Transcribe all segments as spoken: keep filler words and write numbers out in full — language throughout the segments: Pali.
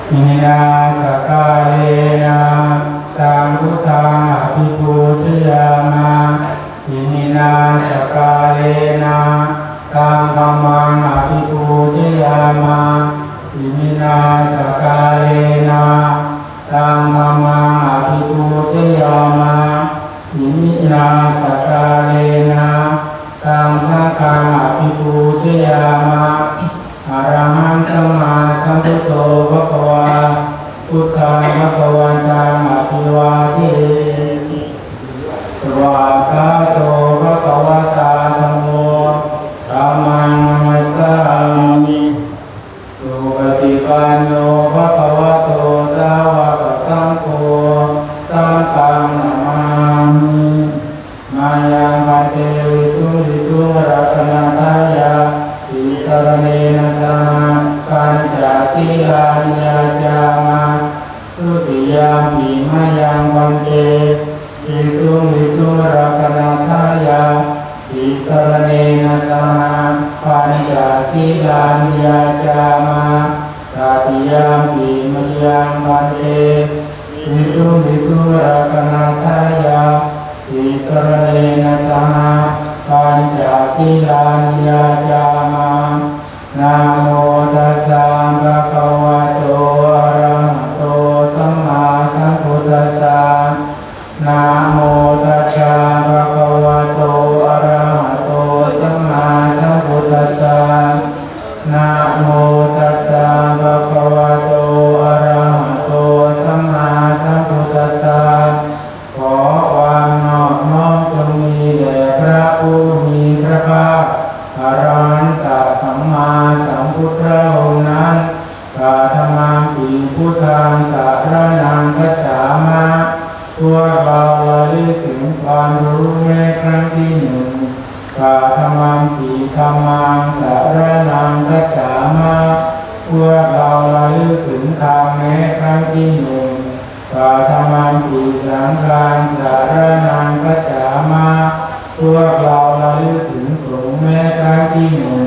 Iminā sakkārena taṃ buddhaṃ abhipūjayāma. Iminā sakkārena taṃ dhammaṃ abhipūjayāma. Iminā sakkārena taṃ dhammaṃ abhipūjayāma. Iminā sakkārena taṃ saṅghaṃ abhipūjayāma. Arahaṃ sammāsambuddho bhagavā, buddhaṃ bhagavantaṃ abhivādemi. Svākkhāto bhagavatā dhammo, dhammaṃ namassāmi. Supaṭipanno bhagavato sāvakasaṅgho, saṅghaṃ namāmi. Mayaṃ bhante visuṃ visuṃ rakkhaṇatthāya tisaraṇena saha pañca sīlāni yācāma. Dutiyampi mayaṃ bhante visuṃ visuṃ rakkhaṇatthāya tisaraṇena saha pañca sīlāni yācāma. Tatiyampi mayaṃ bhante visuṃ visuṃ rakkhaṇatthāya tisaraṇena saha pañca sīlāni yācāma. Namo tassa bhagavato arahato sammāsambuddhassa. Namo tassa bhagavato arahato sammāsambuddhassa. Namo tassa bhagavato arahato sammāsambuddhassa. ขอความนอบน้อมจงมีแด่พระผู้มีพระภาค อรหันตสัมมาสัมพุทธองค์นั้น Paṭhamampi buddhaṃ saraṇaṃ gacchāma. พวกเราระลึกถึงความรู้แม้ครั้งที่หนึ่ง Paṭhamampi dhammaṃ saraṇaṃ gacchāma. พวกเราระลึกถึงธรรมแม้ครั้งที่หนึ่ง Paṭhamampi saṅghaṃ saraṇaṃ gacchāma. พวกเราระลึกถึงสงฆ์แม้ครั้งที่หนึ่ง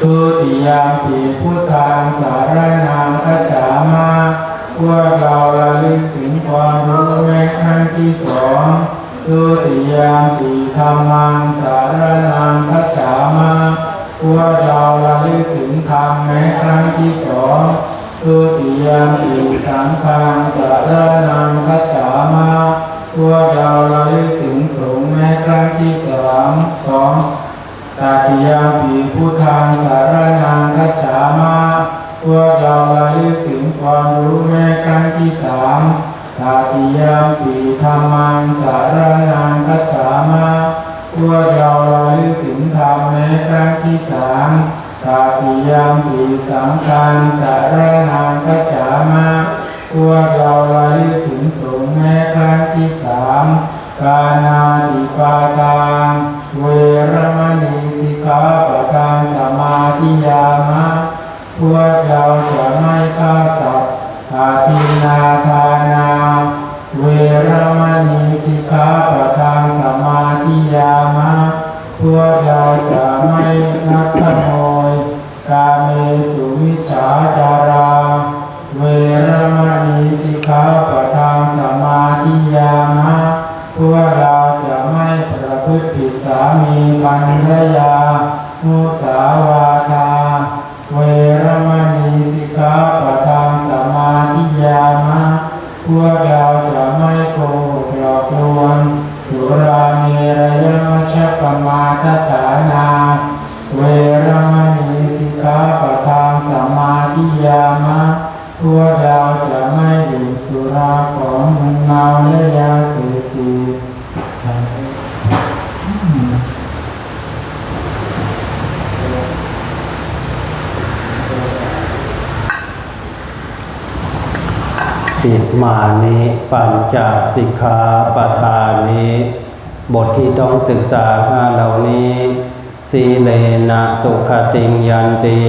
Dutiyampi buddhaṃ saraṇaṃ gacchāma. พวกเราระลึกถึงความรู้แม้ครั้งที่สอง Dutiyampi dhammaṃ saraṇaṃ gacchāma. พวกเราระลึกถึงธรรมแม้ครั้งที่สอง Dutiyampi saṅghaṃ saraṇaṃ gacchāma. พวกเราระลึกถึงสงฆ์แม้ครั้งที่สาม สอง Tatiyampi buddhaṃ saraṇaṃ gacchāma. พวกเราระลึกถึงความรู้แม้ครั้งที่สาม Tatiyampi dhammaṃ saraṇaṃ gacchāma. พวกเราระลึกถึงธรรมแม้ครั้งที่สาม Tatiyampi saṅghaṃ saraṇaṃ gacchāma. พวกเราระลึกถึงสงฆ์แม้ครั้งที่สาม Pāṇātipātā veramaṇī sikkhāpadaṃ samādiyāma. พวกเราจะไม่ฆ่าสัตว์ Adinnādānā veramaṇī sikkhāpadaṃ samādiyāma. พวกเราจะไม่ลักขโมย Kāmesumicchācārā veramaṇī sikkhāpadaṃ samādiyāma. พวกเราจะไม่ประพฤติผิดสามีภรรยา Musāvādā veramaṇī sikkhāpadaṃ samādiyāma. พวกเราจะไม่โกหกหลอกลวง Surāmerayamajjapamādaṭṭhānā veramaṇī sikkhāpadaṃ samādiyāma. พวกเราจะไม่ดื่มสุราของมึนเมาและยาเสพติด Imāni pañca sikkhāpadāni. บทที่ต้องศึกษาห้าเหล่านี้ Sīlena sugatiṃ yanti.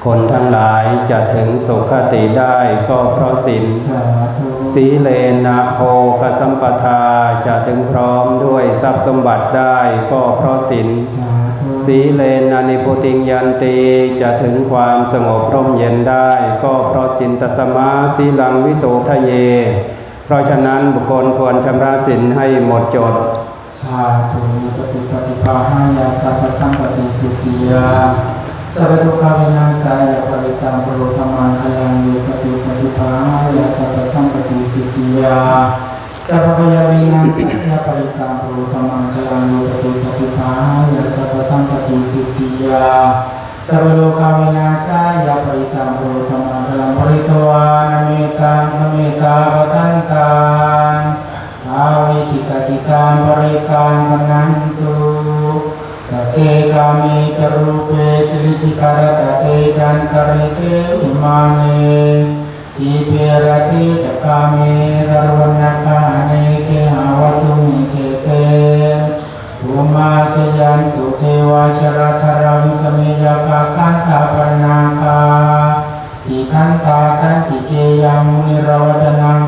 คนทั้งหลายจะถึงสุคติได้ก็เพราะศีล Sādhu. Sīlena bhogasampadā. จะถึงพร้อมด้วยทรัพย์สมบัติได้ก็เพราะศีล Sādhu. Sīlena nibbutiṃ yanti จะถึงความสงบร่มเย็นได้ ก็เพราะศีล Tasmā sīlaṃ visodhaye เพราะฉะนั้นบุคคลควรชำระศีลให้หมดจด Sādhu. Vipattipaṭibāhāya sabbasampattisiddhiyā sabbadukkhavināsāya parittaṃ brūtha maṅgalaṃ. Vipattipaṭibāhāya sabbasampattisiddhiyā sabbabhayavināsāya parittaṃ brūtha maṅgalaṃ. Vipattipaṭibāhāya sabbasampattisiddhiyā sabbarogavināsāya parittaṃ brūtha maṅgalaṃ. Pharitvāna mettaṃ samettā bhadantā avikkhittacittā parittaṃ bhaṇantu. Sagge kāme ca rūpe girisikharataṭe cantalikkhe vimāne dīpe raṭṭhe ca gāme taruvanagahane gehavatthumhi khette bhummā cāyantu devā jalathalavisame yakkhagandhabbanāgā tiṭṭhantā santike yaṃ munivaravacanaṃ